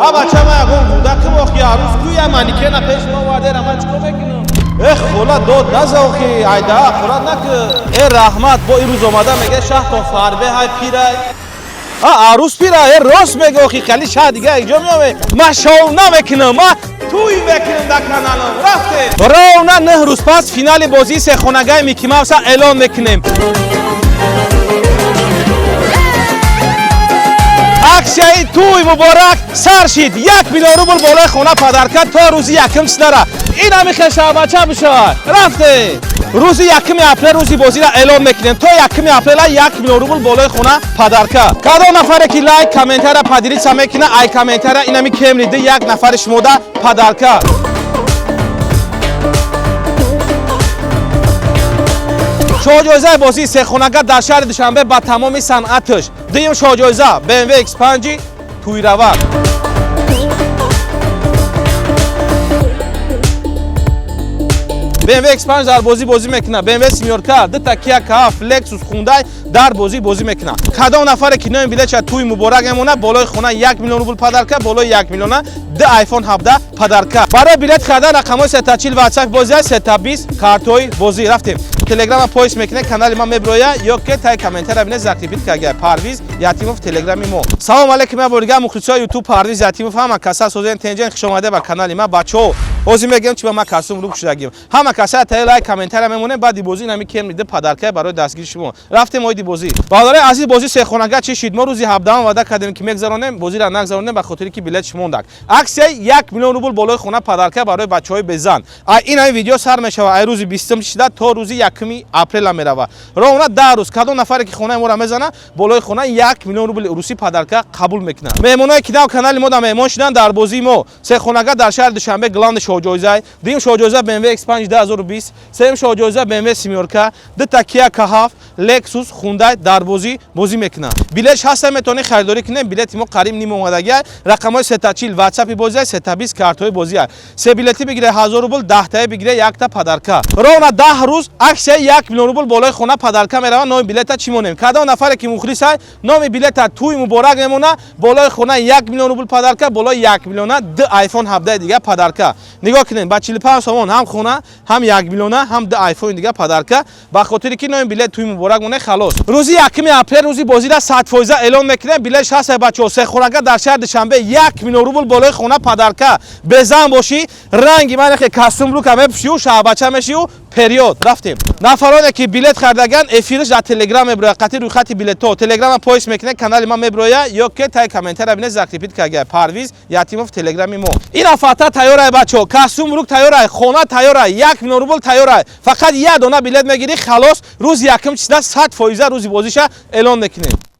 А бача, ма ягон кӯдакам охи? Арӯз кӯя, манекена пеш ма овардера, ман чикор мекунам? Э, хола, дод наза охи, айда хӯрат накӣ. Э, раҳмат, бо ирӯз омада мега, шаҳтон фарбе ҳай, пирай. А арӯз пира, э, рост мега охи, хали шаҳ дига якҷо меоме. Ма шоу намекунам, ма туй мекунем дар каналам. Рафте. Ровно 9 рӯз пас финали бозии сехонагаи Микки Мауса эълон мекунем. Аксияи туй муборак сар шид. 1 миллион рубл болои хона подарка то рӯзи якум чидара. Ин ҳами хешабача бишавад. Рафте. Рӯзи 1 апрел рӯзи бозиро эълон мекунем. То 1 апрела 1 миллион рубл болои хона подарка. Кадом нафаре ки лайк, комментария, поделиться мекуна, ай комментария инами Кемри д як нафари шумода подарка. Шоҳҷоизаи бозии сехонага дар шаҳри Душанбе ба тамоми санъаташ. Дуюм шоҳҷоиза BMW X5 туйравак. BMW X5 дар бозӣ бозӣ мекунад. BMW семёрка, дута Kia K7, Lexus, Hyundai дар бозӣ бозӣ мекунад. Кадом нафаре ки номи билетша туй муборак мемонад, болои хона 1 миллион рубл подарка, болои 1 миллиона ду iPhone 17 подарка. Барои билет харидан рақамҳои 340 WhatsApp бозӣ, 320 картҳои бозӣ. Рафтем. Телеграма поиск мекунед, канали ман меброя, ё ки тай комментария бинед, закрепить карда Парвиз Ятимов телеграми мо. Салом алейкум, я бордига мухлисои YouTube Парвиз Ятимов, ҳама каса созен тенҷен, хуш омаде ба канали ма. Бачаҳо, ҳозир мегӯям чи ба ма касум рӯ шудагим. Ҳама каса таи лайк, комментария мемонем, баъди бозӣ нами Кемри д подарка барои дастгири шумо. Рафтем оиди бозӣ. Бародарои азиз, бозӣ сехонага чӣ шид? Мо рӯзи 17 ваъда кардем, ки мегзаронем, бозиро нагзаронем, ба хотире ки билет шумондак. Аксияи 1 миллион рубл болои хона подарка барои бачаҳои безан. А ин ҳами видео сар мешава ай рӯзи 20 шида то рӯзи 1 апрела мерава. Ровно 10 рӯз. Кадом нафаре ки хонаи моро мезана, болои хона 1 миллион рубли русӣ подарка қабул мекунад. Меҳмоное ки нав канали мо да меҳмон шуданд, дар бозии мо сехонага дар шаҳри Душанбе главный шоҳҷоиза, дуюм шоҳҷоиза BMW X5 2020, сеюм шоҳҷоиза BMW семёрка, дута Kia K7, Lexus, Hyundai дар бозӣ бозӣ мекунанд. Билет ҳаста, метавонед харидорӣ кунед. Билети мо қариб ним омадагия. Рақамҳои 340 WhatsApp бозӣ, 320 картҳои бозӣ. Се билети бигире 1000 рубл, 10 тае бигире якта подарка. Ровно 10 рӯз аксия 1 миллион рубл болои хона подарка мерава. Номи билета чӣ монем? Кадом нафаре ки мухлис ай, номи билета туй муборак мемона, болои хона 1 миллион рубл подарка, болои 1 миллиона ду iPhone 17 дига подарка. Нигоҳ кунед, ба 45 сомон ҳам хона, ҳам 1 миллиона, ҳам ду iPhone дига подарка, ба хотире ки номи билет туй муборак моне. Халос. Рӯзи 1 апрел рӯзи бозиро 100% эълон мекунем. Билет ҳаст, бачаҳо. Сехонага дар шаҳри Душанбе 1 миллион рубл болои хона подарка. Безан бошӣ, ранги ман хе костюм рука мепӯшию, шаҳбача мешию, период. Рафтем. Нафароне ки билет хардаган, эфирш дар Телеграм меброя, қатъи рӯйхати билетҳо. Телеграма поиск мекунед, канали ман меброя, ё ки тай комментария бинед, закрепить карда Парвиз Ятимов телеграми мо. Ин ҳафта тайёрай, бачаҳо. Костюм рук тайёрай, хона тайёрай, 1 миллион рубл тайёрай. Фақат як дона билет мегирӣ, халос. Рӯзи якум числа 100% рӯзи бозиша эълон мекунем.